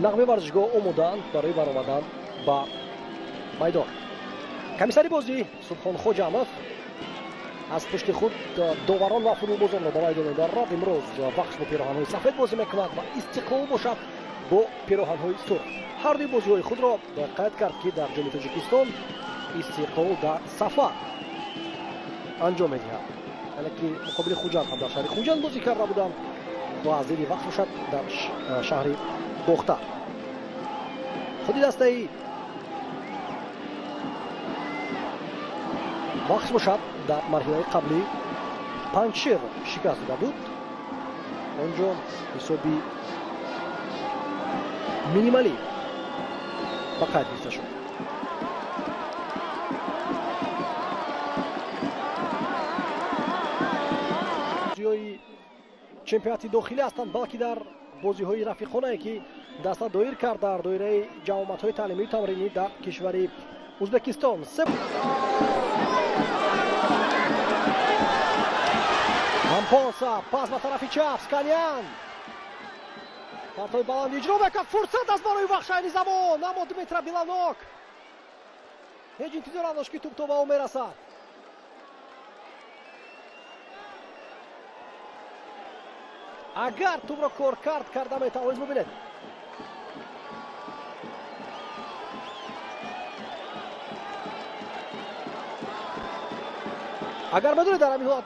Нағмаи варзишгоҳ омодаанд барои баромадан ба майдон. Комиссари бозӣ Субҳон Хоҷамов аз пушти худ доварон ва футболбозонро ба майдон мебарад. Имрӯз Вахш бо пироҳанҳои сафед бозӣ мекунад ва Истиқлол бошад бо пироҳанҳои сурх. Ҳар дуи бозиҳои худро бояд қайд кард, ки дар Ҷоми Тоҷикистон Истиқлол дар сафар анҷом медиҳад. Яъне ки муқобили Хуҷанд ҳам дар шаҳри Хуҷанд бозӣ карда буданд ва зери Вахш бошад дар шаҳри Бохтар. Худи дастаи Вахш бошад дар марҳилаи қаблӣ Панҷшер шикаст дода буд. Он ҷо ҳисоби минималӣ ба қайд гирифта шуд. Бозиҳои чемпионати дохилӣ ҳастанд, балки дар бозиҳои рафиқонае, ки даста доир кард дар доираи ҷамъомадҳои таълимию тамринӣ дар кишвари Ӯзбекистон. Ампонса пас ба тарафи чап, Сканян партои баланд иҷро мекард. Фурсат аст барои Вахш айни замон, аммо Дмитро Биланок ҳеҷ интизор надошт, ки тӯб то ба ӯ мерасад. Агар тӯбро коркард карда метавонист, бубинед. Агар медонед дар ҳамин ҳолат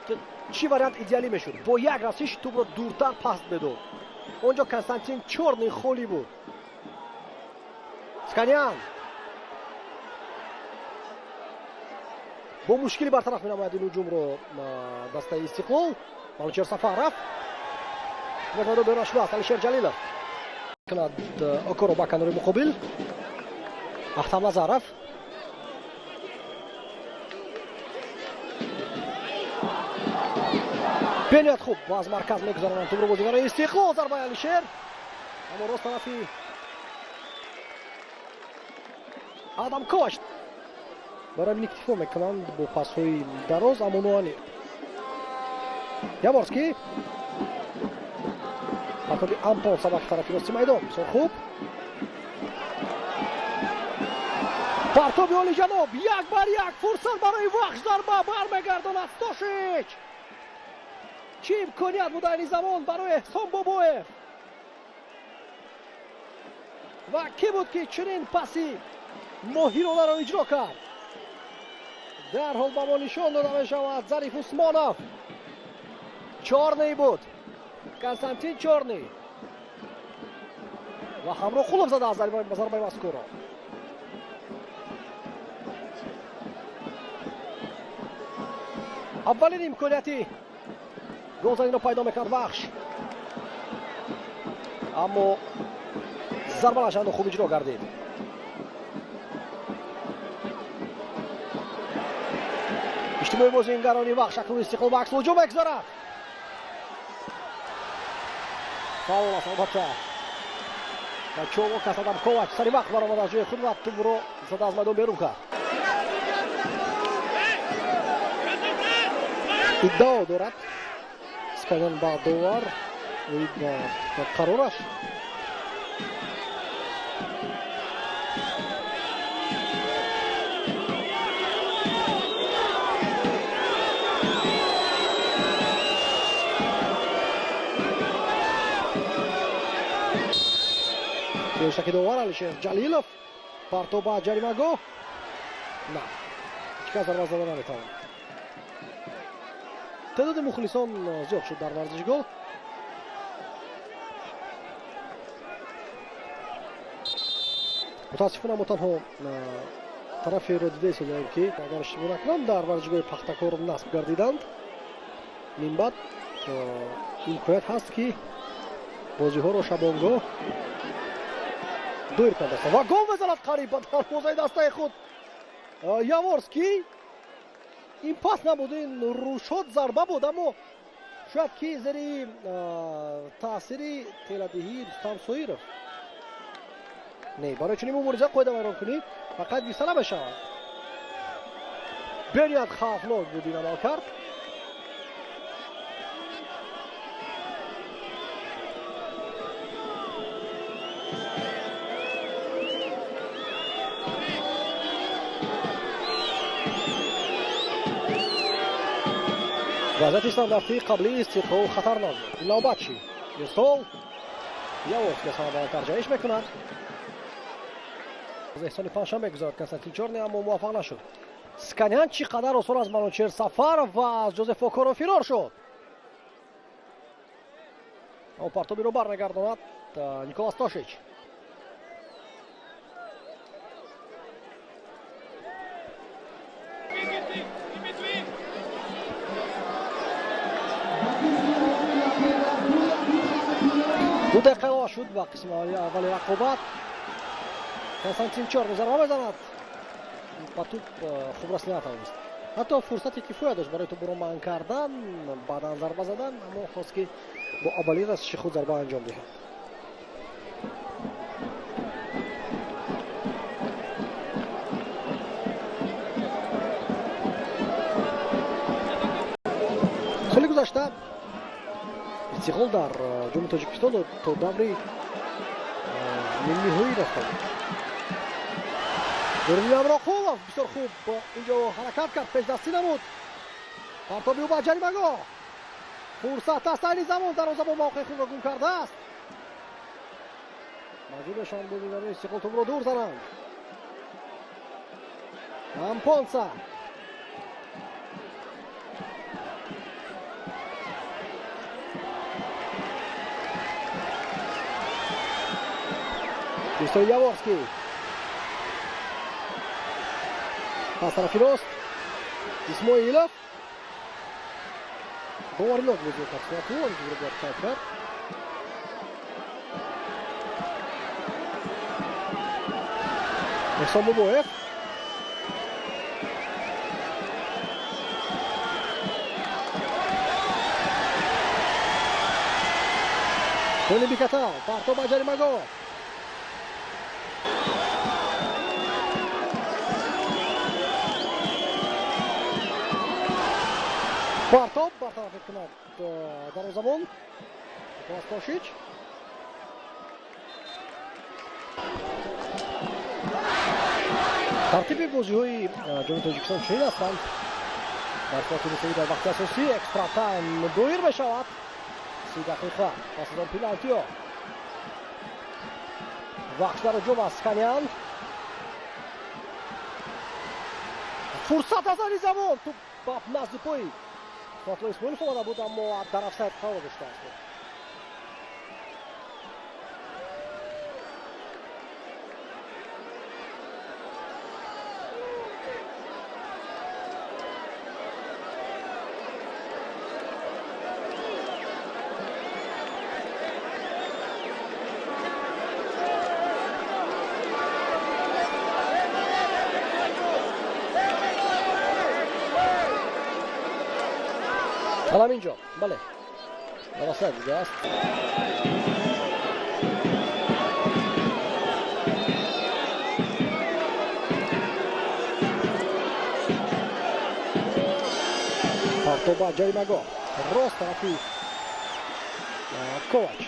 чӣ вариант идеалӣ мешуд, бо як расиш тӯбро дуртар паст медод. Он ҷо Константин Чорный холӣ буд. Сканян бо мушкилӣ бартараф менамояд ин ҳуҷумро дастаи Истиқлол. Манучер Сафаров берун шудааст. Алишер Ҷалилов кунад окоро ба канори муқобил. Ахтам Назаров бениҳоят хуб аз марказ мегузаронанд тӯбро бозигарои Истиқлол. Зарбаи Алишер, аммо рост тарафи Адам Ковач. Барои ҳамин иктифо мекунанд бо пасҳои дароз, аммо ноани. Яворский партоби Ампонса ба тарафи рости майдон. Бисёр хуб. Партоби олиҷаноб, як бар як фурсат барои Вахш, зарба бармегардонад Стошич. Чӣ имконият буд айни замон барои Эҳсон Бобоев. Ва кӣ буд, ки чунин паси моҳиронаро иҷро кард? Дарҳол ба мо нишон дода мешавад Зариф Усмонов. Чорный буд, Константин Чорный. Ва Ҳамроқулов зада аз зарбаи мазкурро. Аввалин имконияти голзаниро пайдо мекард Вахш, аммо зарба нашандо хуб иҷро гардид. Иҷтимои бозигарони Вахш акнун Истиқлол ба акс ҳуҷум мегузорад. Фаул аст албатта. Ва чолок аст Адам Ковач сари вақт баромад аз ҷои худ ва тӯбро зада аз майдон берун кард. Иддао дорад Сканян ба довар оид ба қарораш. Пешаки довар Алишер Ҷалилов партоб ба ҷаримагоҳ. На, ҳеҷ кас зарба зада наметавонад. Теъдоди мухлисон зиёд шуд дар варзишгоҳ. Мутаассифона мо танҳо тараферо дида истодаем, ки агар иштибоҳ накунам дар варзишгоҳи Пахтакор насб гардиданд. Минбаъд имконият ҳаст, ки бозиҳоро шабонгоҳ доир кардааст ва гол мезанад қариб ба дарвозаи дастаи худ Яворский. Ин пас набуд, ин рӯшод зарба буд, аммо шояд ки зери таъсири теладиҳии Рустам Соиров. Не, барои чунин мубориза қоида вайронкунӣ фақат гирифта намешавад. Бениҳоят хавфнок буд ин амалкард. Вазъияти стандартии қаблии Истиқлол хатарнок буд. Ин навбат чӣ? Ирсол Яворский аз ҳама баландтар ҷаҳиш мекунад. Эҳсони Панҷшанбе гузард Константин Чорни, аммо муваффақ нашуд. Сканян чӣ қадар осон аз Манучер Сафаров ва аз Ҷозеф Окоро фирор шуд. Аммо партобиро бармегардонад Николас Тошич. Ду дақиқа илова шуд ба қисми аввали рақобат. Константин Чорни зарба мезанад, ба туп хуб расида натавонист. Ҳатто фурсати кифоя дошт барои тупро манъ кардан, баъдан зарба задан, аммо хост ки бо аввалин расиши худ зарба анҷом диҳад. Соли гузашта Истиқлол дар Ҷоми Тоҷикистон то даври нимниҳоӣ рафта буд. Нуриддин Амроқулов бисёр хуб инҷо ҳаракат кард, пешдастӣ намуд. Партоби ӯ ба ҷаримагоҳ. Фурсат аст айни замон, дарвозабон мавқеи худро гум кардааст. Маҷбур мешаванд бозигарони Истиқлол тӯбро дур зананд. Ампонса Христо Яворский. Пас тарафи рост. Исмоилов. Боваринок бозӣ кард. Суратулло инҷо бояд қайд кард. Эҳсон Бобоев. Тони Бикатал. Партоб ба ҷаримагоҳ. Партоб бартараф мекунад дарвозабон Николас Тошич. Тартиби бозиҳои Ҷоми Тоҷикистон чунин ҳастанд. Дар сурати мусовӣ дар вақти асосӣ экстра тайм доир мешавад. 30 дақиқа пас аз он пеналтиҳо. Вақт дар ҳуҷум аст Сканян. Фурсат аз айни замон, туп ба назди пои Фатло Исмоилов омада буд, аммо дар офсайд қарор доштааст. Ҳалам инҷо, бале, дар офсайд будааст. Партоб ба ҷаримагоҳ, рост тарафи Ковач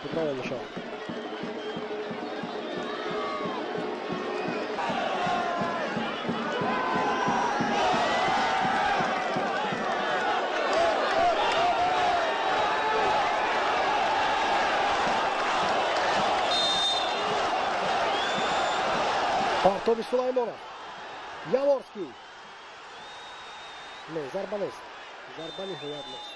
туп равон мешавад. Партоби Сулаймонов. Яворский. Не, зарба нест. Зарба ниҳоят нест.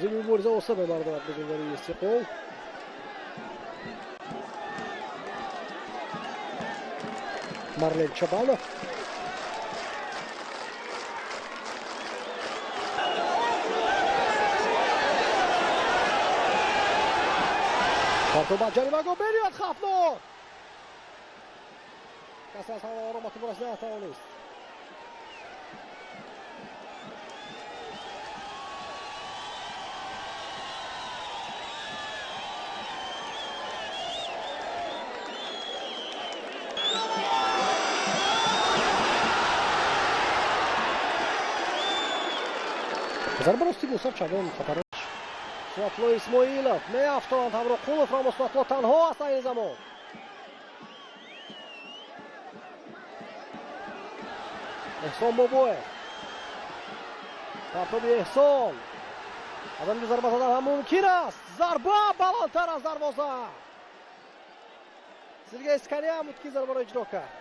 Зимни мубориза оса мебардорад бозигари Истиқлол. Марлен Чабанов. Партоб ба ҷаримагоҳ, бениҳоят хавфнок. Касе аз ҳама оромату расида натавонист. Зарба рости босар чандон хатарнок. Суатло Исмоилов меафтонанд Ҳамроқулов, аммо Суатло танҳо аст айни замон. Эҳсон Бобоев. Партоби Эҳсон. Аз ҳамин зарба задан ҳам мумкин аст. Зарба баландтар аз дарвоза. Сергей Скалян буд, ки зарбаро иҷро кард.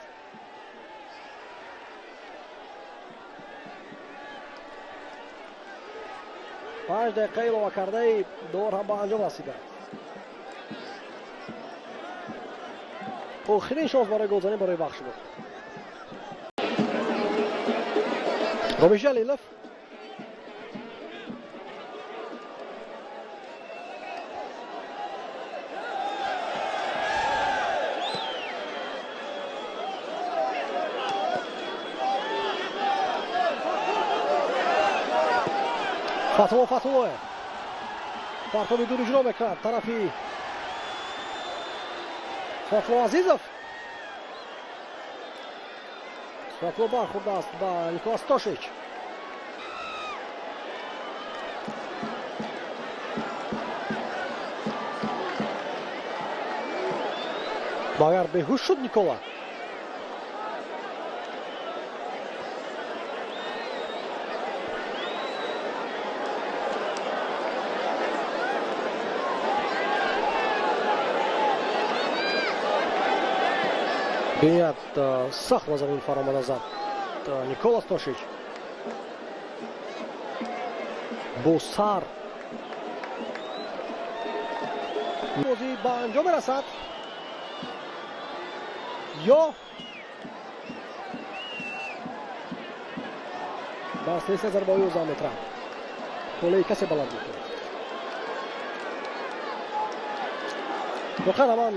Панҷ дақиқа илова кардаи довар ҳам ба анҷом расидааст. Охирин шонс барои голзанӣ барои Вахш буд. Ромиш Ҷалилов. Фатҳулло Фатҳуллоев партоби дур иҷро мекунад тарафи Фатҳулло Азизов. Фатҳулло бархӯрдааст ба Николас Тошич. Магар беҳуш шуд Никола? Бинят сахт ба замин фаромада зад Никола Тошич. Бо сар бозӣ ба анҷом мерасад ё дар силсила зарбаҳои 11 метра толеи касе баланд мекунад. Воқеан ман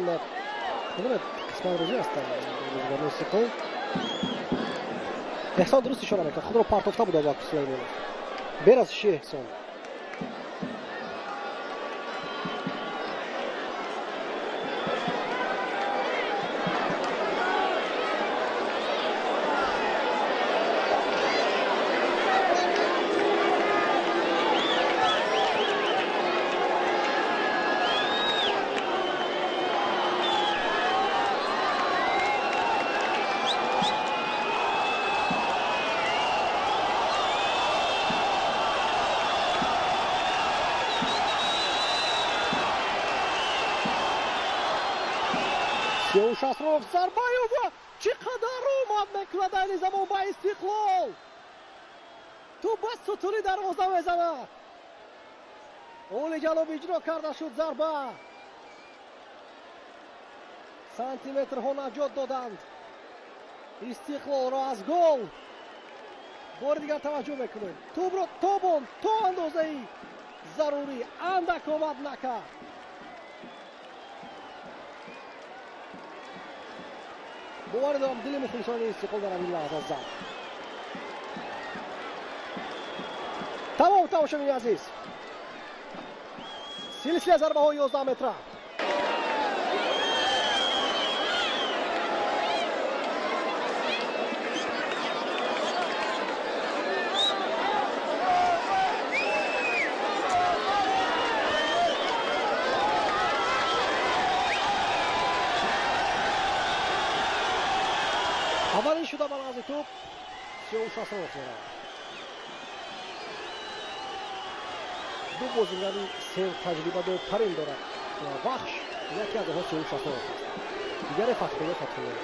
медонед, қисман розӣ ҳастам бозигарони Истиқлол. Эҳсон дуруст ишора мекард, худро партофта буд Абубакр Сулаймонов. Беразиши Эҳсон. Сиёвуш Асроров зарбаи ва чӣ қадар омад мекунад айни замон ба Истиқлол. Тӯп ба сутуни дарвоза мезанад. Оли ҷаноб иҷро карда шуд зарба. Сантиметрҳо наҷот доданд Истиқлолро аз гол. Бори дигар таваҷҷӯҳ мекунем. Тӯбро тобон то андозаи зарурӣ андак омад накард. Боварӣ дорам, дили мухлисони Истиқлол дар ҳамин лаҳза зад. Тамом, тамошобини азиз. Силсила зарбаҳои 11 метра. Аввалин шуда ба лаҳзи тӯп Сиёвуш Асроров меравад. Ду бозингари сертаҷрибадортарин дорад Вахш, яке аз онҳо Сиёвуш Асроров аст, дигаре Фатҳулло Фатҳуллоев.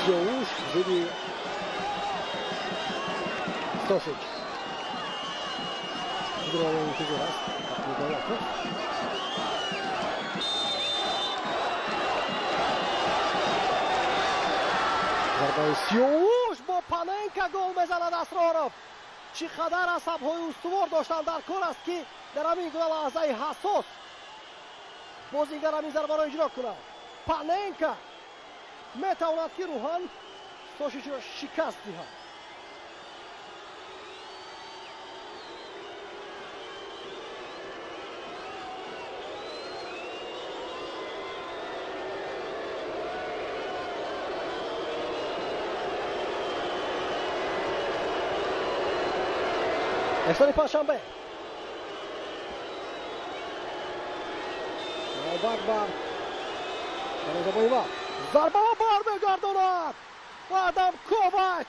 Сиёвуш зидди Стошич. Чудрово интизор аст Абдулдавлатов. Зарбаи Сиёвуш бо Паненка гол мезанад Асроров. Чӣ қадар асабҳои устувор доштан дар кор аст, ки дар ҳамин гуна лаҳзаи ҳассос бозигар ҳамин зарбаро иҷро кунад. Паненка метавонад, ки рӯҳан Стошичро шикаст диҳад. Эҳсони Панҷшанбе. Навбат бар дарвозабони Вахш. Зарбаро бармегардонад Адам Ковач.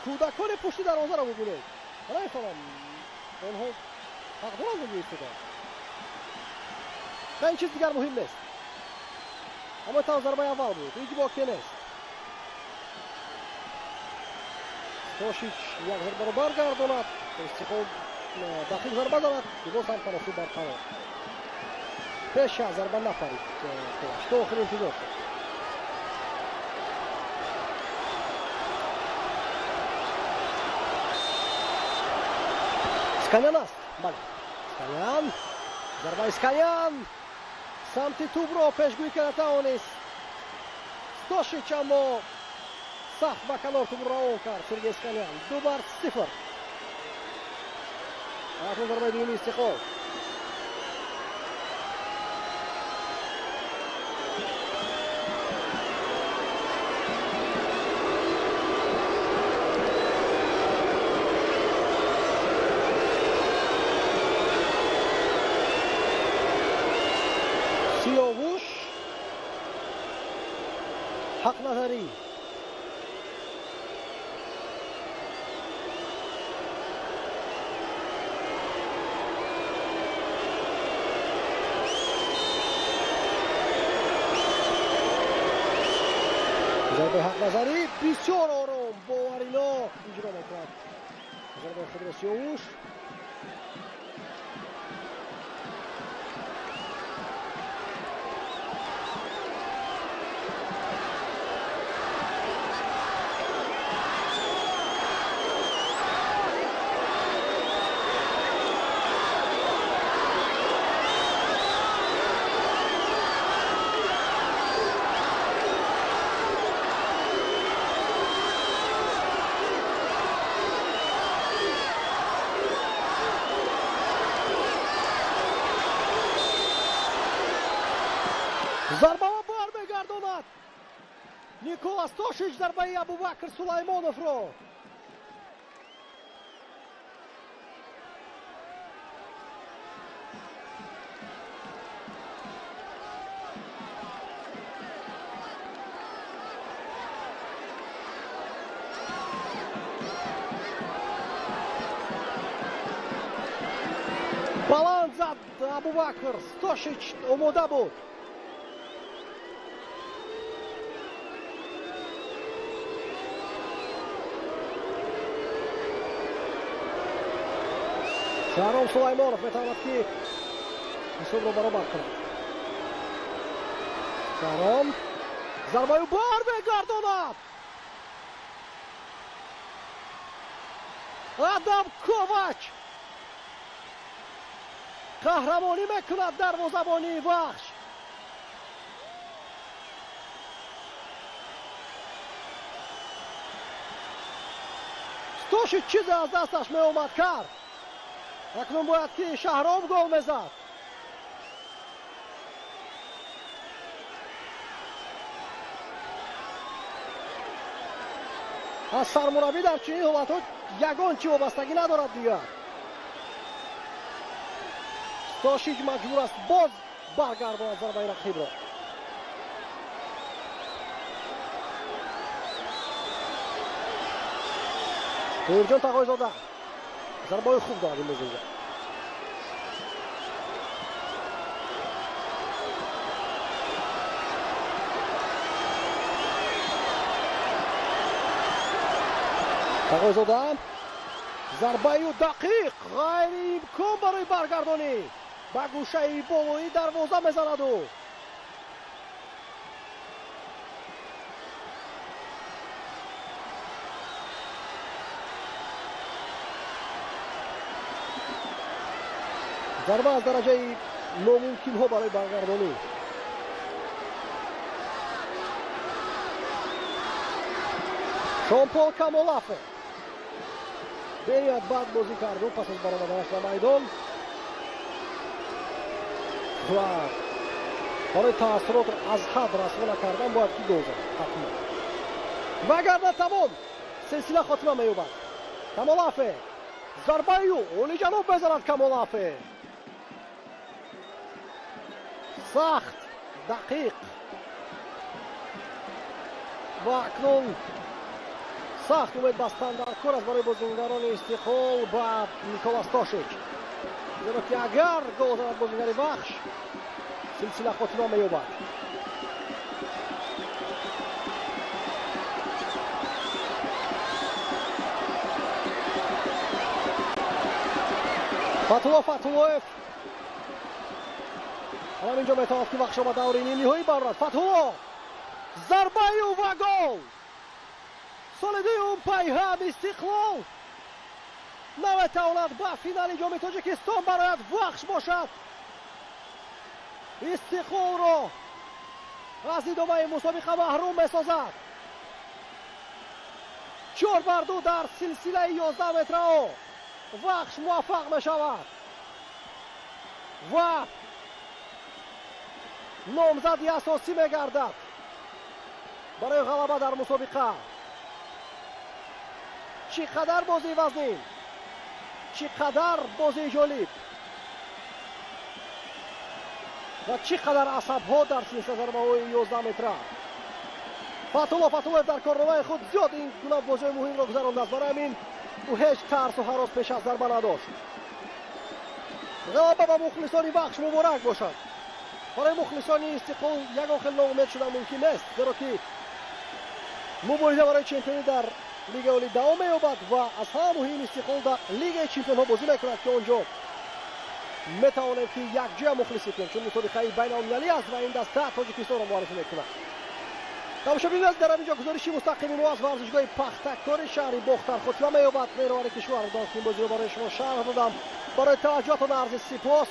Кӯдакони пушти дарвозаро бубинед. Намефаҳмам, онҳо ҳақ доранд онҷо истодан. Ин чиз дигар муҳим нест. Аммо тан зарбаи аввал буд, ҳеҷ боке нест. Стошич як зарбаро баргардонад, Истиқлол дақиқ зарба занад, боз ҳам таносуб барқарор. Пеш аз зарба напарид Ковач, то охир интизор шуд. Сканян аст, бале. Сканян, зарбаи Сканян самти тӯбро пешгӯӣ карда тавонист Стошич, аммо сахт ба канор тӯбро равон кард Сергей Сканян. 2-0. Акнун зарбаи дуюми Истиқлол. Сиёвуш Ҳақназарӣ. Зарбаи Ҳақназарӣ бисёр ором, боваринок иҷро мекунад зарбаи худро Сиёвуш. Зарбаро бармегардонад Никола Стошич, зарбаи Абубакр Сулаймоновро. Баланд зад Абубакр, Стошич омода буд. Шаҳром Сулаймонов метавонад ки ҳисобро баробар кунад. Шаҳром зарбаю бармегардонад. Адам Ковач қаҳрамонӣ мекунад дарвозабонии Вахш. Стошич чизе аз дасташ меомад кард. Акнун бояд ки Шаҳром гол мезад. Аз сармураббӣ дар чунин ҳолатҳо ягон чӣ вобастагӣ надорад дигар. Стошич маҷбур аст боз баргардонад зарбаи рақибро. Тоҳирҷон Тағойзода зарбаҳои хуб дорад имрӯз инҷа. Тағойзода зарбаю дақиқ, ғайриимкон барои баргардонӣ, ба гӯшаи болои дарвоза мезанаду. Зарба аз дараҷаи номумкинҳо барои баргардонӣ. Шонпол Камолафе бениҳоят бад бозӣ карду пас аз баромаданаш ба майдон ва барои таассуротро аз ҳад расво накардан бояд ки гол занад ҳатман, вагарна тамом. Силсила хотима меёбад. Камолафе зарбаи ӯ олиҷаноб мезанад. Камолафе сахт, дақиқ ва акнун сахт умед бастан дар кор аст барои бозингарони Истиқлол ба Николас Тошич, зеро ки агар гол занад бозингари Вахш, силсила хотима меёбад. Фатулло Фатуллоев ҳамин ҷо метавонад, ки Вахшро ба даври нимниҳоӣ барорад. Фатулло, зарбаи ӯ ва гол! Соли дуюм пайҳам Истиқлол наметавонад ба финали Ҷоми Тоҷикистон барояд. Вахш бошад, Истиқлолро аз идомаи мусобиқа маҳрум месозад. 4-2 дар силсилаи 11 метрао Вахш муваффақ мешавад ва номзади асосӣ мегардад барои ғалаба дар мусобиқа. Чӣ қадар бозии вазнин, чӣ қадар бозии ҷолиб ва чӣ қадар асабҳо дар силсила зарбаҳои 11 метра. Фатулло Фатуллоев дар корномаи худ зиёд ин гуна бозиҳои муҳимро гузарондааст, барои ҳамин ӯ ҳеҷ тарсу ҳарос пеш аз зарба надошт. Ғалаба ба мухлисони Вахш муборак бошад. Барои мухлисони Истиқлол ягон хел ноумед шудан мумкин нест, зеро ки мубориза барои чемпионӣ дар Лигаи Олӣ давом меёбад ва аз ҳама муҳим, Истиқлол дар Лигаи чемпионҳо бозӣ мекунад, ки он ҷо метавонем, ки якҷоя мухлисӣ кунем, чун мусобиқаи байналмилалӣ аст ва ин даста Тоҷикистонро муаррифӣ мекунад. Тамошобин аз, дар ҳамин ҷо гузориши мустақими мо аз варзишгоҳи Пахтакори шаҳри Бохтар хотима меёбад. Меҳровари кишвар будам, ки ин бозиро барои шумо шарҳ додам. Барои таваҷҷӯҳатон арзи сипос.